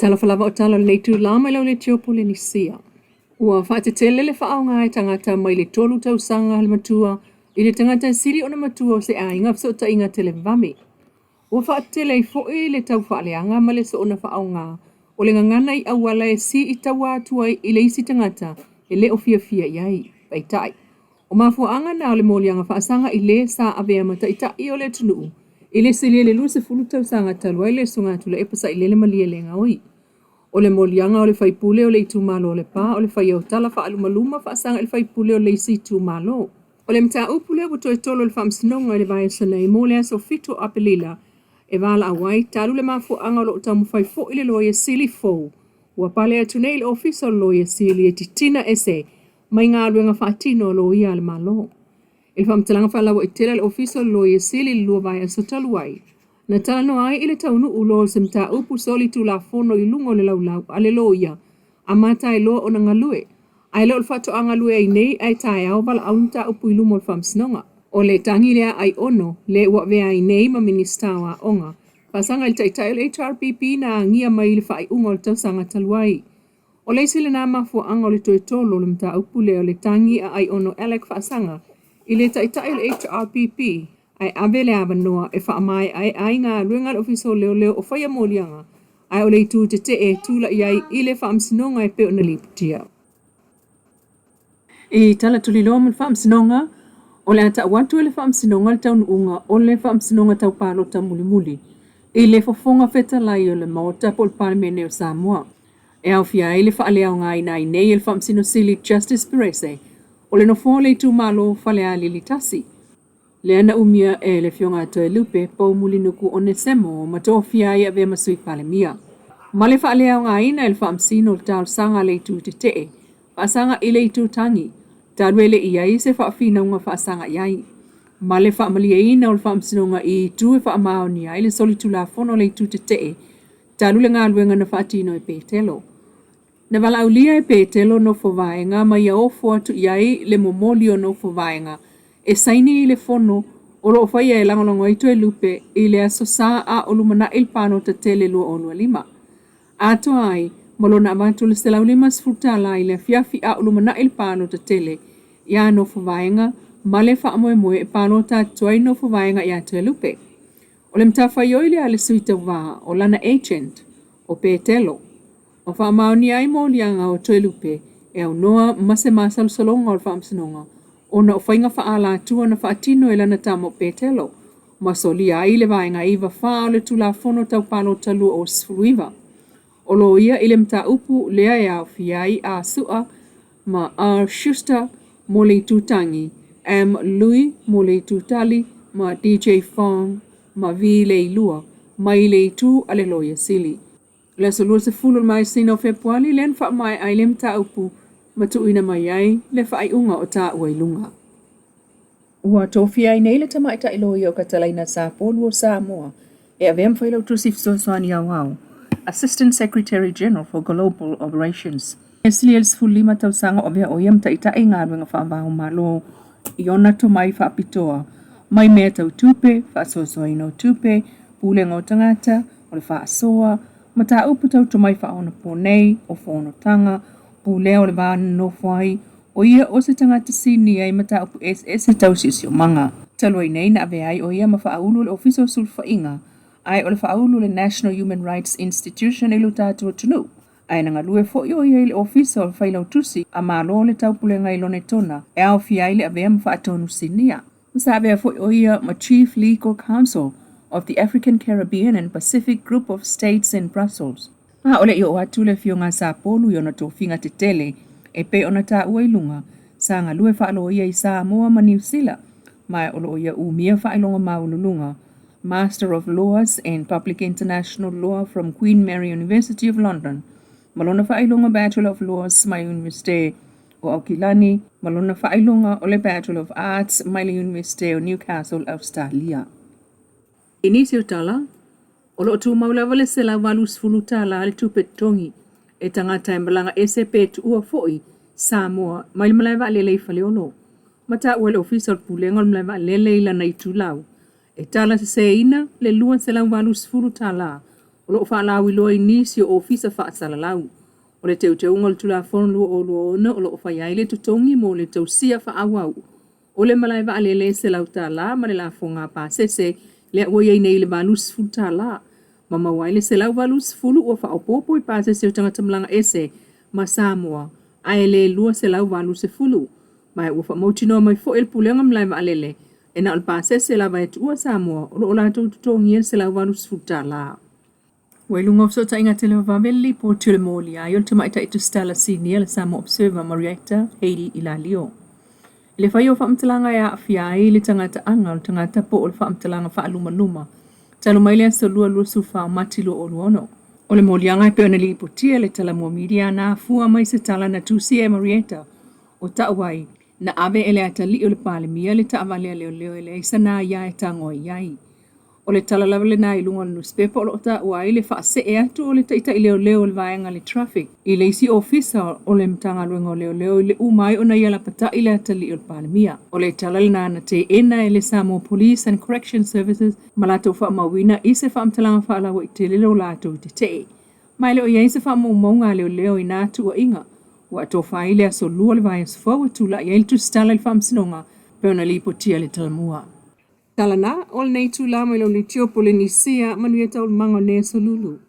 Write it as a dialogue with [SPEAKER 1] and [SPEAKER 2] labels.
[SPEAKER 1] Talofa lava o tala o lenei itulā mai lau Leitio Polenisia. Ua faatetele le faaaoga e tagata mai le 3 tausaga le matua i le tagata e sili ona matua o se aiga fesootaiga televavave. Ua faatetele ai foi le tau faaleaga ma le soona faaaoga o le gagana i auala e siitaua atu ai i le isi tagata e le o fiafia i ai. Peitai, o mafuaaga na o le moliaga faasaga i le sa avea ma taitai o le atunuu i le silia i le 20 tausaga talu ai le Susuga Tuilaepa Sailele Malielegaoi. O le moliaga o le faipule o le itumalo o Lepa o le faia o tala faalumaluma faasaga i le faipule o le isi itumalo. O le mataupu lea ua toe tolo i le Faamasinoga i le vaiaso nei mo le aso 7 o Aperila e valaau ai talu le mafuaaga o lo o taumafai foi le Loia Sili fou ua pale atu nei i le Ofisa o le Loia Sili e titina ese mai galuega faatino a loia a le Malo. I le faamatalaga faalauaitele a le Ofisa o le Loia Sili i le 2 vaiaso talu ai, na talanoa ai i le taunuu loa o se mataupu solitulafono i luga o le laulau a le loia amata ai loa ona galue, ae le o le faatoa galue ai nei ae taeao valaau le mataupu i luma o le Faamasinoga. O le tagi lea a Aiono le ua avea ai nei ma Minisita o Aoga, faasaga i le taitai o le HRPP na agia mai i le faaiuga o le tausaga talu ai. O le isi lena mafuaaga o le toe tolo o le mataupu lea o le tagi a Aiono Alec faasaga i le taitai o le HRPP ae ave le avanoa e faamaeaea ai galuega a le Ofisa o Leoleo o faia moliaga ae o le itu tetee e tulai ai i le Faamasinoga e pei ona lipotia. I tala tuliloa ma le Faamasinoga, o le a tau atu e le Faamasinoga le taunuuga o le Faamasinoga Tau Palota Mulimuli i le Fofoga Fetalai o le Maota po o le Palemene o Samoa. E aofia ai le faaleaogaina ai nei e le Faamasino Sili Justice Perese o le nofoa o le itumalo o Falealili 1, lea na umia e le Afioga a Toelupe Poumulinuku Onesemo ma tofia ai e avea ma Sui Palemia. Ma le faaleaogaina e le Faamasino o le talosaga a le itu tetee faasaga i le itu tagi, talu e le i ai se faafinauga faasaga i ai, ma le faamalieina o le Faamasinoga i itu e faamaonia ai le solitulafono a le itu tetee talu le galuega na faatino e Petelo. Na valaaulia e Petelo nofo vaega ma ia ofo atu i ai le momoli o nofo vaega e saini i le fono o lo o faia e lagolago ai Toelupe i le Aso Sa a o lumanai le palota tele 2025. Atoa ai ma lona avatu o le $150 i le afiafi a o lumanai le palota tele iā nofo vaega ma le faamoemoe e palota atu ai nofo vaega iā Toelupe. O le matafaioi lea a le sui tauva o lana agent, o Petelo, ma faamaonia ai moliaga o Toelupe e aunoa ma se masalosaloga o le Faamasinoga ona o faiga faaalatua na faatino e lana tama o Petelo ma solia ai le Vaega 9 4 o le Tulafono Tau Palota 2019. O loia i le mataupu lea e aofia ai A Sua ma R Schuster mo le itu tagi, M Lui mo le itu tali ma DJ Fong ma V Leilua mai le itu a le Loia Sili. O le aso 20 o le masina o Fepuali lea na faamaea ai le mataupu ma tuuina mai ai le faaiuga o taua i luga. Ua tofia ai nei le tamaitai loia o Katalaina Sapolu o Samoa e avea ma Failautusi Fesoasoani Aoao, Assistant Secretary General for Global Operations. E silia i le 15 tausaga o avea ʻo ia ma taitai i galuega faava o Malo i ona tomai faapitoa mai mea tau tupe, faasoasoaina o tupe, pulega o tagata, o le faasoa, mataupu tau tomai faaonaponei, o fonotaga, pulea o le va nonofo ai, o ia o se tagata sinia i mataupu eseese tau siosiomaga. Talu ai nei na avea ai ʻo ia ma faaulu o le Ofisa o Sulufaiga, ae o le faaulu o le National Human Rights Institution i lo tatou atunuu, ae na galue foi ʻo ia i le Ofisa o le Failautusi a Malo o le Taupulega i Lonetona e aofia ai le avea ma faatonu sinia. Ma sa avea foi ʻo ia ma Chief Legal Counsel of the African, Caribbean and Pacific Group of States in Brussels. ʻAʻole i oo atu le Afioga a Sapolu i ona tofiga tetele e pei ona taua i luga, sa galue faaloia i Samoa ma Niu Sila, ma o lo o ia umia faailoga maualuluga, Master of Laws in Public International Law from Queen Mary University of London, ma lona faailoga Bachelor of Laws mai Iunivesite o Aukilani, ma lona faailoga o le Bachelor of Arts mai le Iunivesite o Newcastle, Ausetalia. I nisi o tala, o lo o tumau lava le $180 le tupe totogi e tagata e malaga ese pe tuua foi Samoa mai le malae vaalele i Faleolo. Ma taua e le Ofisa o le Pulega o le Malae Vaalele i lana itulau, e tala seseina le $280. o lo o faalauiloa i nisi o ofisa faasalalau. O le teuteuga o le Tulafono 2026 o lo o fai ai le totogi mo le tausia faaauau o le malae vaalele e $100 ma le lafoga pasese lea ua i ai nei i le $80 ma maua ai le $180 ua faaopoopo i pasese o tagata malaga ese ma Samoa ae le $280. Ma ua faamautinoa mai foi e le Pulega o Malae Vaalele e na o le pasese lava e tuua Samoa o lo o latou totogia le $180. Ua i luga o fesootaiga televavave le lipoti o le molia ai o le tamaitai tusitala sinia le Samoa Observer Marietta Heidi Ilalio. I le faia o faamatalaga e aafia ai le tagataaga o le tagata po o le faamatalaga faalumaluma talu mai le aso Lua 24 o Mati 2026. O le moliaga e pei ona lipotia e le Talamua Media na afua mai se tala na tusia e Marietta o tau ai, na ave e le atalii o le Palemia le taavale a leoleo e leai sana aia e tago ai i ai. O le tala lava lena i luga o le nusipepa o lo o taua ai le faasee atu o le taitai leoleo o le vaega le Traffic i le isi ofisa o le Matagaluega o Leoleo i le uma ai ona ia lapatai le atalii o le Palemia. O le tala lena na teena e le Samoa Police and Correction Services ma latou faamauina i se faamatalaga faalauaitele lo latou tetee. Ma e le o i ai se faamaumauga a leoleo i na tuuaiga. Ua atofa ai le aso Lua o le vaiaso fou e tulai ai le tusitala i le faamasinoga pei ona lipotia e le Talamua. Tala na, o lenei itula mai le Leitio Polenisia, manuia taualumaga o lenei aso Lulu.